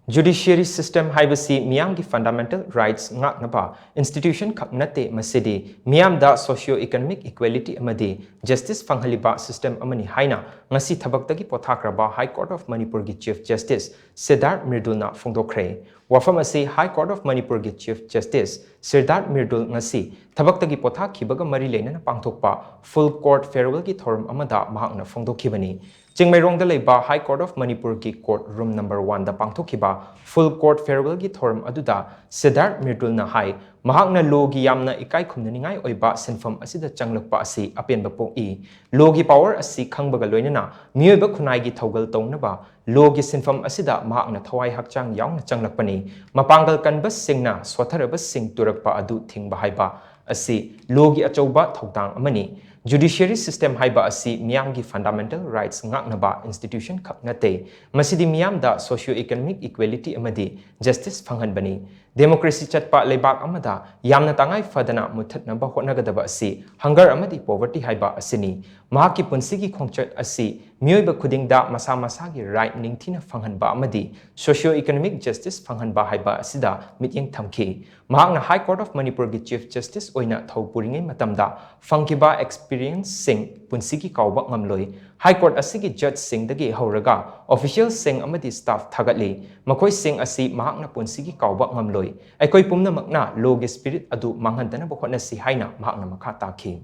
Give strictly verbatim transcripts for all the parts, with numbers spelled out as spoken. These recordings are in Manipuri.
Judiciary system ꯍꯥꯏꯕꯁꯤ ꯃꯤꯌꯥꯝꯒꯤ fundamental rights ꯉꯥꯛꯅꯕ institution ꯈꯛ ꯅꯠꯇꯦ, ꯃꯁꯤꯗꯤ ꯃꯤꯌꯥꯝꯗ socio economic equality ꯑꯃꯗꯤ justice ꯐꯪꯍꯜꯂꯤꯕ system ꯑꯃꯅꯤ ꯍꯥꯏꯅ ꯉꯁꯤ ꯊꯕꯛꯇꯒꯤ ꯄꯣꯊꯥꯈ꯭ꯔꯕ High Court of ꯃꯅꯤꯄꯨꯔꯒꯤ Chief Justice ꯁꯤꯗꯥꯔꯊ ꯃꯤꯔꯗꯨꯜꯅ ꯐꯣꯡꯗꯣꯛꯈ꯭ꯔꯦ꯫ ꯋꯥꯐꯝ ꯑꯁꯤ High Court of ꯃꯅꯤꯄꯨꯔꯒꯤ Chief Justice ꯁꯤꯗꯥꯔꯊ ꯃꯤꯔꯗꯨꯜ ꯉꯁꯤ ꯊꯕꯛꯇꯒꯤ ꯄꯣꯊꯥꯈꯤꯕꯒ ꯃꯔꯤ ꯂꯩꯅꯅ ꯄꯥꯡꯊꯣꯛꯄ full court farewellꯒꯤ ꯊꯧꯔꯝ ꯑꯃꯗ ꯃꯍꯥꯛꯅ ꯐꯣꯡꯗꯣꯛꯈꯤꯕꯅꯤ꯫ ꯆꯤꯡꯃꯩꯔꯣꯡꯗ ꯂꯩꯕ High Court of ꯃꯅꯤꯄꯨꯔꯒꯤ court room number oneꯗ ꯄꯥꯡꯊꯣꯛꯈꯤꯕ full court farewellꯒꯤ ꯊꯧꯔꯝ ꯑꯗꯨꯗ ꯁꯤꯗꯥꯔꯊ ꯃꯤꯔꯗꯨꯜꯅ ꯍꯥꯏ, ꯃꯍꯥꯛꯅ lawꯒꯤ ꯌꯥꯝꯅ ꯏꯀꯥꯏ ꯈꯨꯝꯅꯅꯤꯡꯉꯥꯏ ꯑꯣꯏꯕ ꯁꯤꯟꯐꯝ ꯑꯁꯤꯗ ꯆꯪꯂꯛꯄ ꯑꯁꯤ ꯑꯄꯦꯟꯕ ꯄꯣꯛꯏ꯫ Lawꯒꯤ power ꯑꯁꯤ ꯈꯪꯕꯒ ꯂꯣꯏꯅꯅ ꯃꯤꯑꯣꯏꯕ ꯈꯨꯟꯅꯥꯏꯒꯤ ꯊꯧꯒꯜ ꯇꯧꯅꯕ lawꯒꯤ ꯁꯤꯟꯐꯝ ꯑꯁꯤꯗ ꯃꯍꯥꯛꯅ ꯊꯋꯥꯏ ꯍꯛꯆꯥꯡ ꯌꯥꯎꯅ ꯆꯪꯂꯛꯄꯅꯤ꯫ ꯃꯄꯥꯡꯒꯜ ꯀꯟꯕꯁꯤꯡꯅ ꯁꯣꯠꯊꯔꯕꯁꯤꯡ ꯇꯨꯔꯛꯄ ꯑꯗꯨ ꯊꯤꯡꯕ ꯍꯥꯏꯕ ꯑꯁꯤ lawꯒꯤ ꯑꯆꯧꯕ ꯊꯧꯗꯥꯡ ꯑꯃꯅꯤ꯫ Judiciary system ꯍꯥꯏꯕ ꯑꯁꯤ ꯃꯤꯌꯥꯝꯒꯤ fundamental rights ꯉꯥꯛꯅꯕ institution ꯈꯛ ꯅꯠꯇꯦ꯫ ꯃꯁꯤꯗꯤ ꯃꯤꯌꯥꯝꯗ socio economic equality ꯑꯃꯗꯤ justice ꯐꯪꯍꯟꯕꯅꯤ꯫ Democracy ꯆꯠꯄ ꯂꯩꯕꯥꯛ ꯑꯃꯗ ꯌꯥꯝꯅ ꯇꯉꯥꯏ ꯐꯗꯅ ꯃꯨꯠꯊꯠꯅꯕ ꯍꯣꯠꯅꯒꯗꯕ ꯑꯁꯤ hunger ꯑꯃꯗꯤ poverty ꯍꯥꯏꯕ ꯑꯁꯤꯅꯤ꯫ ꯃꯍꯥꯛꯀꯤ ꯄꯨꯟꯁꯤꯒꯤ ꯈꯣꯡꯆꯠ ꯑꯁꯤ ꯃꯤꯑꯣꯏꯕ ꯈꯨꯗꯤꯡꯗ ꯃꯁꯥ ꯃꯁꯥꯒꯤ right ꯅꯤꯡꯊꯤꯅ ꯐꯪꯍꯟꯕ ꯑꯃꯗꯤ socio economic justice ꯐꯪꯍꯟꯕ ꯍꯥꯏꯕ ꯑꯁꯤꯗ ꯃꯤꯠꯌꯦꯡ ꯊꯝꯈꯤ꯫ ꯃꯍꯥꯛꯅ High Court of ꯃꯅꯤꯄꯨꯔꯒꯤ Chief Justice ꯑꯣꯏꯅ ꯊꯧ ꯄꯨꯔꯤꯉꯩ ꯃꯇꯝꯗ ꯐꯪꯈꯤꯕ experienceꯁꯤꯡ ꯄꯨꯟꯁꯤꯒꯤ ꯀꯥꯎꯕ ꯉꯝꯂꯣꯏ꯫ High Court ꯑꯁꯤꯒꯤ judgeꯁꯤꯡꯗꯒꯤ ꯍꯧꯔꯒ officialꯁꯤꯡ ꯑꯃꯗꯤ staff ꯊꯥꯒꯠꯂꯤ꯫ ꯃꯈꯣꯏꯁꯤꯡ ꯑꯁꯤ ꯃꯍꯥꯛꯅ ꯄꯨꯟꯁꯤꯒꯤ ꯀꯥꯎꯕ ꯉꯝꯂꯣꯏ꯫ ꯑꯩꯈꯣꯏ ꯄꯨꯝꯅꯃꯛꯅ lawꯒꯤ spirit ꯑꯗꯨ ꯃꯥꯡꯍꯟꯗꯅꯕ ꯍꯣꯠꯅꯁꯤ ꯍꯥꯏꯅ ꯃꯍꯥꯛꯅ ꯃꯈꯥ ꯇꯥꯈꯤ꯫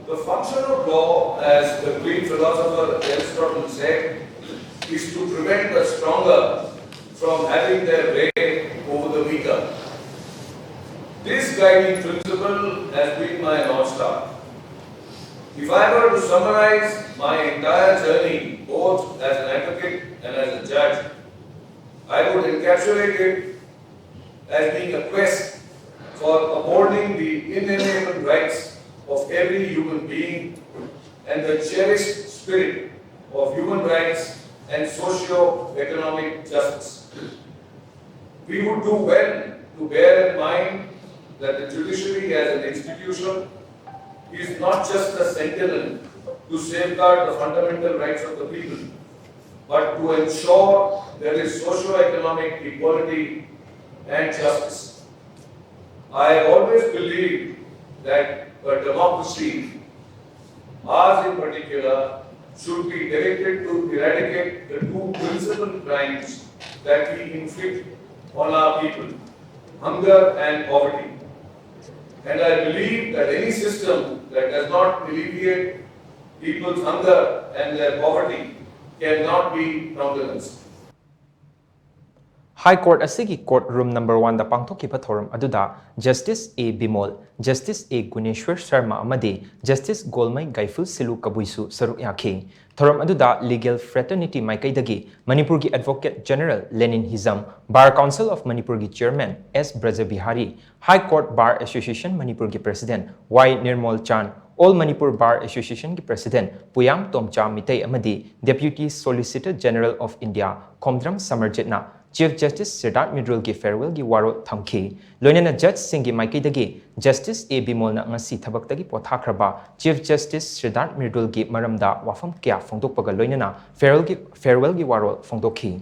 The function of law, as the great philosopher Aristotle said, is to prevent the stronger from having their way over the weaker. This guiding principle has been my North Star. If I were to summarize my entire journey, both as an advocate and as a judge, I would encapsulate it as being a quest for upholding the inalienable rights of every human being and the cherished spirit of human rights and socio-economic justice. We would do well to bear in mind that the judiciary as an institution is not just a sentinel to safeguard the fundamental rights of the people, but to ensure there is socio-economic equality and justice. I always believe that a democracy, ours in particular, should be directed to eradicate the two principal crimes that we inflict on our people: hunger and poverty. And I believe that any system that does not alleviate people's hunger and their poverty cannot be countenanced. High Court ꯑꯁꯤꯒꯤ court room number one ꯗ ꯄꯥꯡꯊꯣꯛꯈꯤꯕ ꯊꯧꯔꯝ ꯑꯗꯨꯗ Justice A Bimol, Justice A ꯒꯨꯅꯦꯁ꯭ꯋꯔ Sharma ꯑꯃꯗꯤ Justice ꯒꯣꯜꯃꯩ ꯒꯥꯏꯐꯨ ꯁꯤꯂꯨ ꯀꯕꯨꯏꯁꯨ ꯁꯔꯨꯛ ꯌꯥꯈꯤ꯫ ꯊꯧꯔꯝ ꯑꯗꯨꯗ legal fraternity ꯃꯥꯏꯀꯩꯗꯒꯤ ꯃꯅꯤꯄꯨꯔꯒꯤ Advocate General ꯂꯦꯅꯤꯟ Hijam, Bar Council of ꯃꯅꯤꯄꯨꯔꯒꯤ Chairman ꯑꯦꯁ ꯕ꯭ꯔꯖꯕꯤꯍꯥꯔꯤ, High Court Bar Association ꯃꯅꯤꯄꯨꯔꯒꯤ President ꯋꯥꯏ ꯅꯤꯔꯃꯣꯜ ꯆꯥꯟ, All Manipur Bar Association ꯒꯤ President ꯄꯨꯌꯥꯝ ꯇꯣꯝꯆꯥ ꯃꯤꯇꯩ ꯑꯃꯗꯤ Deputy Solicitor General of India ꯈꯣꯝꯗ꯭ꯔꯝ ꯁꯃꯔꯖꯤꯠꯅ Chief Justice ꯁꯤꯗꯥꯔꯊ ꯃꯤꯗ꯭ꯔꯨꯜꯒꯤ farewell ꯒꯤ ꯋꯥꯔꯣꯜ ꯊꯝꯈꯤ꯫ ꯂꯣꯏꯅꯅ judge ꯁꯤꯡꯒꯤ ꯃꯥꯏꯀꯩꯗꯒꯤ Justice A ꯕꯤꯃꯣꯜꯅ ꯉꯁꯤ ꯊꯕꯛꯇꯒꯤ ꯄꯣꯊꯥꯈ꯭ꯔꯕ Chief Justice ꯁꯤꯗꯥꯔꯊ ꯃꯤꯗ꯭ꯔꯨꯜꯒꯤ ꯃꯔꯝꯗ ꯋꯥꯐꯝ ꯀꯌꯥ ꯐꯣꯡꯗꯣꯛꯄꯒ ꯂꯣꯏꯅꯅ farewell ꯒꯤ, farewell ꯒꯤ ꯋꯥꯔꯣꯜ ꯐꯣꯡꯗꯣꯛꯈꯤ꯫